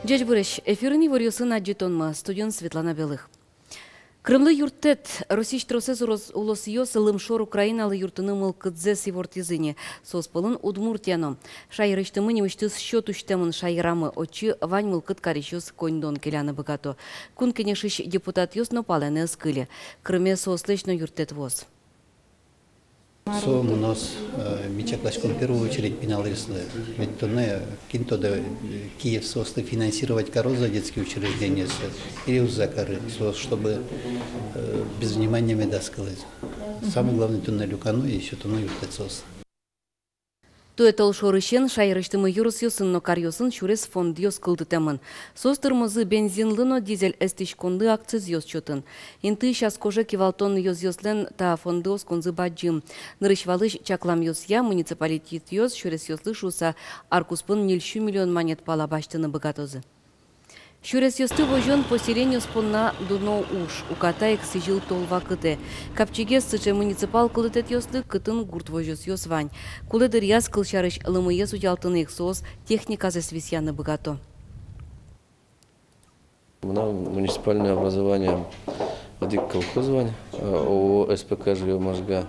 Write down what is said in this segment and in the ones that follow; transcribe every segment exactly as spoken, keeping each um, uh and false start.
Ӟечбуресь! Эфирын иворъёсын адӟытонмы, студиын Светлана Белых. Крымлы юрттэт. Россиысь тросэз урос-, улосъёс лымшор Украиналы юрттыны мылкыдзэс ивортӥзы ини. Соос пӧлын Удмуртия но. Шаерысьтымы нимысьтыз счёт усьтэмын шаерамы, отчы вань мылкыд карисьёс коньдон келяны быгато. Кун Кенешысь депутатъёс но палэнэ ӧз кыле. Крыме соослэсь но юрттэт вуоз. Со мыноз, э, ми чакласьком в первую очередь пиналъёслы. Ведь туннэ, кин тодэ, э, Киев соослы финансировать кароз-а детские учреждениосыз, или уз-а кары соос, чтобы, э, без внимания медаз кылӥз. Самый главный туннэ люкано и сётоно юрттэт соос. Туэ толшорысен шаерысьтымы ёросъёсын но каръёсын сюрес фондъёс кылдытэмын. Соос тырмозы бензинлы но дизель эстӥськонлы акцизъёс сётыны. Интыысь ас коже кивалтон ёзъёслэн та фондэ осконзы бадӟым. Нырысь валысь чакламъёсъя, муниципалитетъёс сюресъёслы шуыса ар куспын ньыль сю миллион манет пала басьтыны быгатозы. Сюресъёсты возён поселениос понна дуно уж, уката ик сӥзьыл тол вакытэ. Капчигес сыӵе муниципал кылдытэтъёслы, кытын гурт возёсъёс вань. Кулэ дыръяз, кылсярысь, лымыез утялтыны ик соос техниказэс висъяны быгато. Мынам муниципальное образование одӥг колхоз вань, э, ООО СПК «Жильё Можга».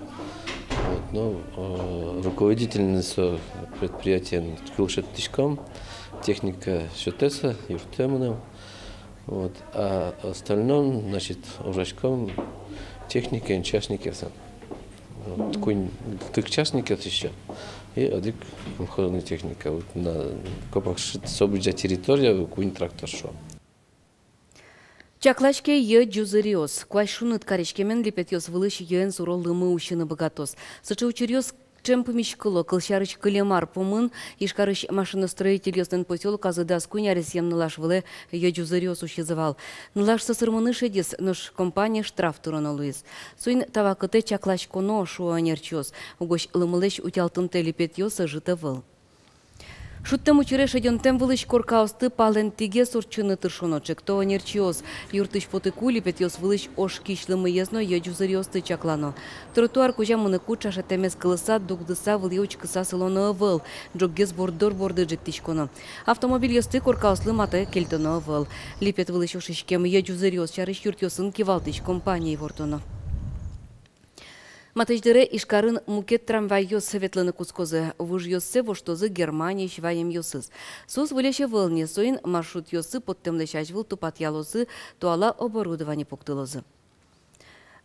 Вот, ну, э, руководительный со предприятиен кыл шедьтӥськом, техника сётэ со, юрттэ мыным. Вот, а остальном, значит, ужаськом техникаен, частникъёсын. Вот, куинь, кык частникъёс ещё, и одӥг колхозный техника. Вот на копак шит-, собыдӟа территория, куинь трактор шуом. Чаклаське йӧ ӟузыръёс. Куазь шуныт кариськемен липетъёс вылысь йӧэн суро лымы усьыны быгатоз. Сыӵе учыръёс ӵем пумиськыло. Кылсярысь, кылем ар пумын Ижкарысь машиностроительёслэн посёлказы дас куинь аресъем нылаш вылэ йӧ ӟузыръёс усизы вал. Нылаш сӧсырмыны шедиз, нош компание штраф тыроно луиз. Соин та вакытэ чакласьконо, шуо ӧнерчиос. Угось лымылэсь утялтымтэ липетъёс ӧжыт ӧвӧл. Шудтэм учыре шедёнтэм вылысь коркаосты палэнтӥгес ортчыны тыршоно, чекто ӧнерчиос. Юртысь потыку липетъёс вылысь ошкись лымыез но йӧ ӟузыръёсты чаклано. Тротуар кузя мыныку ӵашетэмез кылыса, дугдыса, вылӥе учкыса сылоно ӧвӧл, ӝоггес борддор борды ӝиптӥськоно. Автомобильёсты коркаослы матэ кельтоно ӧвӧл. Липет вылысь ошиськем йӧ ӟузыръёс сярысь юртъёсын кивалтӥсь компание ивортоно. Матысь дыре Ижкарын мукет трамвайёс ветлыны кутскозы. Вужъёссэ воштозы Германиысь ваемъёсыз. Соос выльесь ӧвӧл ни, соин маршрутъёссы поттэмлэсь азьвыл тупатъялозы, туала оборудование пуктылозы.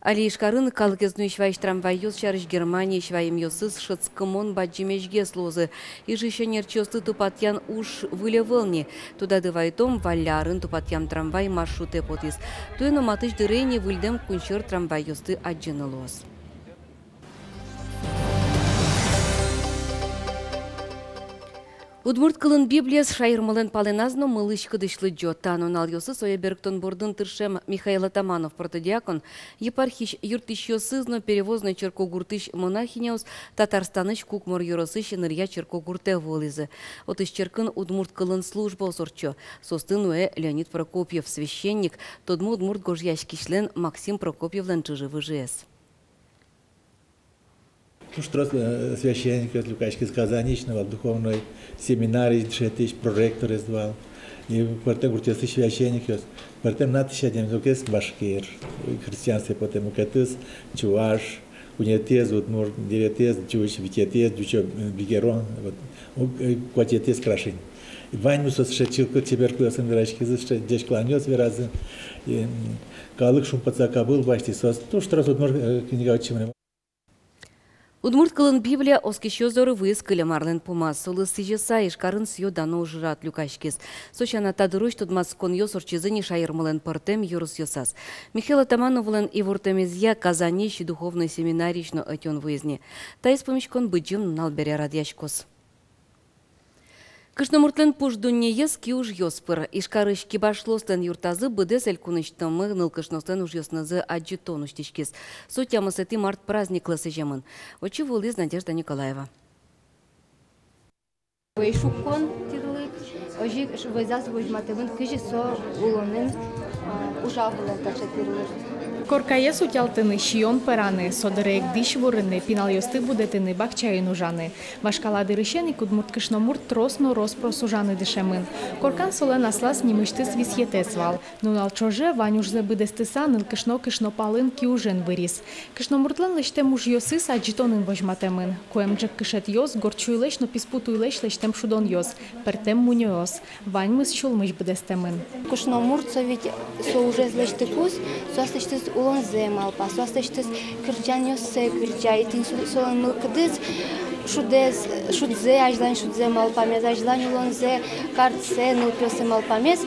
Али Ижкарын калыкез нуись-ваись трамвайёс сярысь Германиысь ваемъёсыз шӧдскымон бадӟымесьгес луозы. Ижысь ӧнерчиосты тупатъян уж выль ӧвӧл ни. Тодады вайытом, валлям арын тупатъям трамвай маршрутэ потӥз. Туэ но матысь дыре ини выльдэм кунсьӧр трамвайёсты адӟыны луоз. Удмурт кылын Библиез шаермылэн паленаз но мылысь-кыдысь лыдӟо. Та нуналъёсы сое берыктон бордын тыршем Михаил Атаманов, протодиакон, епархиысь юрттӥсьёсыз но Перевозной черкогуртысь монахиняос Татарстанысь Кукмор ёросысь Нырья черкогуртэ вуылӥзы. Отысь черкын удмурт кылын службаос ортчо. Соосты нуэ Леонид Прокопьев, священник, тодмо удмурт гожъяськисьлэн Максим Прокопьевлэн чыжы-выжыез. Туж трос, э, священникъёс люкаськизы Казаньысь но вал, духовной семинарий дышетӥсь, проректорез вал. И пӧртэм гуртъёсысь священникъёс, пӧртэм на тысяч адямиез, куке башкир, христианствое потэ, мукетыз чуваш, куинетӥез удмурт, девятӥез ӟуч, витетӥез ӟуч, э, бигерон, вот, у-, э, куатетӥез крашин. И ваньмыз со сыӵе чылкыт чебер кылъёсын вераськизы, сыӵе ӟечкыланъёс веразы. И, м, калык шумпотыса кабыл басьтӥз, соос туж трос удмурт, э, книга отчы мынэ. Удмурт кылын Библия оскисьёс доры вуиз кылем арлэн пумаз. Солы сӥзьыса Ижкарын сӥё-дано ужрад люкаськиз. Со сяна, та дырозь тодматсконъёс ортчизы ни шаермылэн пӧртэм ёросъёсаз. Михаил Атамановлэн ивортэмезъя, Казаньысь духовной семинариысь но ӧтён вуиз ни. Таиз пумиськон быдӟым нунал бере радъяськоз. Кышномуртлэн пуш дуннеез киужъёс пыр. Ижкарысь кибашлыослэн юртазы быдэс элькунысьтымы нылкышноослэн ужъёсынызы адӟытон усьтӥськиз. Со тямысэтӥ март праздниклы сӥземын. Отчы вуылӥз Надежда Николаева. Вӧй шуккон тӥрлык, озьы ик вӧзаз возьматэмын, кызьы со улонын, а, ужа вылэм таӵе тӥрлык. Коркаез утялтыны, сиён пӧраны, со дыре ик дӥсь вурыны, пиналъёсты будэтыны, бакчаын ужаны. Вашкала дырысен ик удмурт кышномурт трос но рос-прос ужаны дышемын. Коркан солэн аслаз нимысьтыз висъетэз вал. Нунал ӵоже вань ужзэ быдэстыса, нылкышно кышнопалын киужен выриз. Кышномуртлэн лэсьтэм ужъёсыз адӟытонын возьматэмын. Куэм ӝӧккышетъёс, горд сюйлэсь но писпу туйлэсь лэсьтэм шудонъёс, пӧртэм мунёос. Ваньмыз сюлмысь быдэстэмын. Кышномурт со ведь со ужез лэсьтыкуз, со аслэсьтыз улонзэ малпа, со аслэсьтыз кырӟанъёссэ кырӟа, и тӥни со-, солэн мылкыдыз шудэз, шудзэ, азьлань шудзэ малпамез, азьлань улонзэ, картсэ, нылпиоссэ малпамез,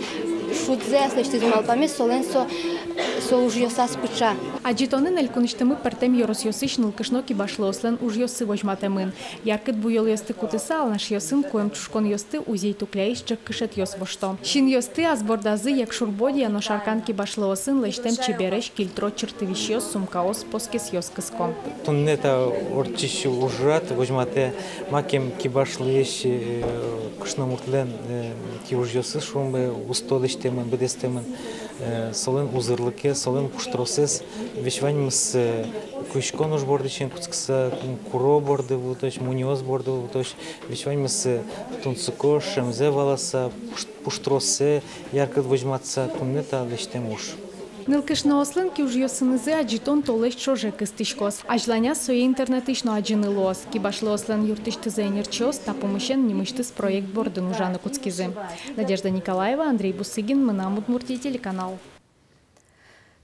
шудзэ аслэсьтыз малпамез, солэн со, со ужъёсаз пыӵа. Адӟытонын элькунысьтымы пӧртэм ёросъёсысь нылкышно кибашлыослэн ужъёссы возьматэмын. Яркыт буёлъёсты кутыса, алнашъёсын куэм чушконъёсты узей-тукляись ӝӧккышетъёс вошто. Синъёсты ас бордазы Якшур-Бӧдья но Шаркан кибашлыосын лэсьтэм чебересь кильтро чыртывисьёс, сумкаос, поскесъёс кыско. Туннэ та ортчись ужрад возьматэ, макем кибашлыысь, э, кышномуртлэн, э, киужъёсыз, шуом, э, усто лэсьтэмын, быдэстэмын, э, солэн узырлыкез, солэн пуштросэз, весь ваньмыз, э, куиськон уж бордысен кутскыса, куро борды вутозь, мунёос борды вутозь, весь ваньмыз, э, тунсыко, шӧмзэ валаса, пуш-, пуштроссэ яркыт возьматыса, туннэ та лэсьтэм уж. Нылкышноослэн киужъёсынызы адӟытон толэзь ӵоже кыстӥськоз. Азьланяз сое интернетысь но адӟыны луоз. Кибашлыослэн юртысьтызы ӧнерчиос та пумысен нимысьтыз проект бордын ужаны кутскизы. Надежда Николаева, Андрей Бусыгин, «Мынам Удмуртие» телеканал.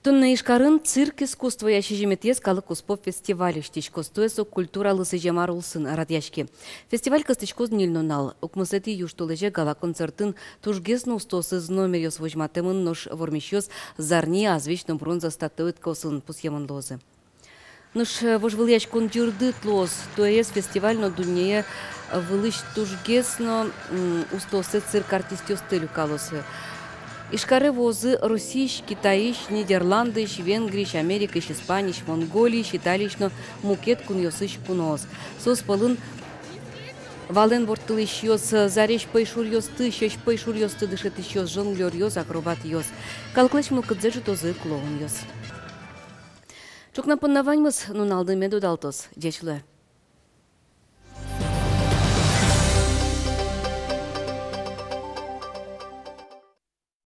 Туннэ Ижкарын «Цирк искусствоя сизьыметӥез» калык куспо фестиваль усьтӥськоз. Туэ со культуралы сӥзем ар улсын радъяське. Фестиваль кыстӥськоз ньыль нунал. Укмысэтӥ южтолэзе гала-концертын тужгес но устоосыз номеръёс возьматэмын, нош вормисьёс зарни, азвесь но бронза статуэткаосын пусъемын луозы. Нош, э, вожвылъяськон ӟырдыт луоз. Туэез фестиваль но дуннее, э, вылысь тужгес но, м, устоосыз цирк артистъёсты люкалозы. Ижкаре вуозы Россиысь, Китайысь, Нидерландысь, Венгриысь, Америкысь, Испаниысь, Монголиысь, Италиысь но мукет кунъёсысь куноос. Соос пӧлын валэн ворттылӥсьёс, зарезь пӧйшуръёсты, сьӧсь пӧйшуръёсты дышетӥсьёс, жонглёръёс, акробатъёс. Калыклэсь мылкыдзэ ӝутозы клоунъёс. Ӵукна понна ваньмыз. Нуналды мед удалтоз. Ӟеч луэ.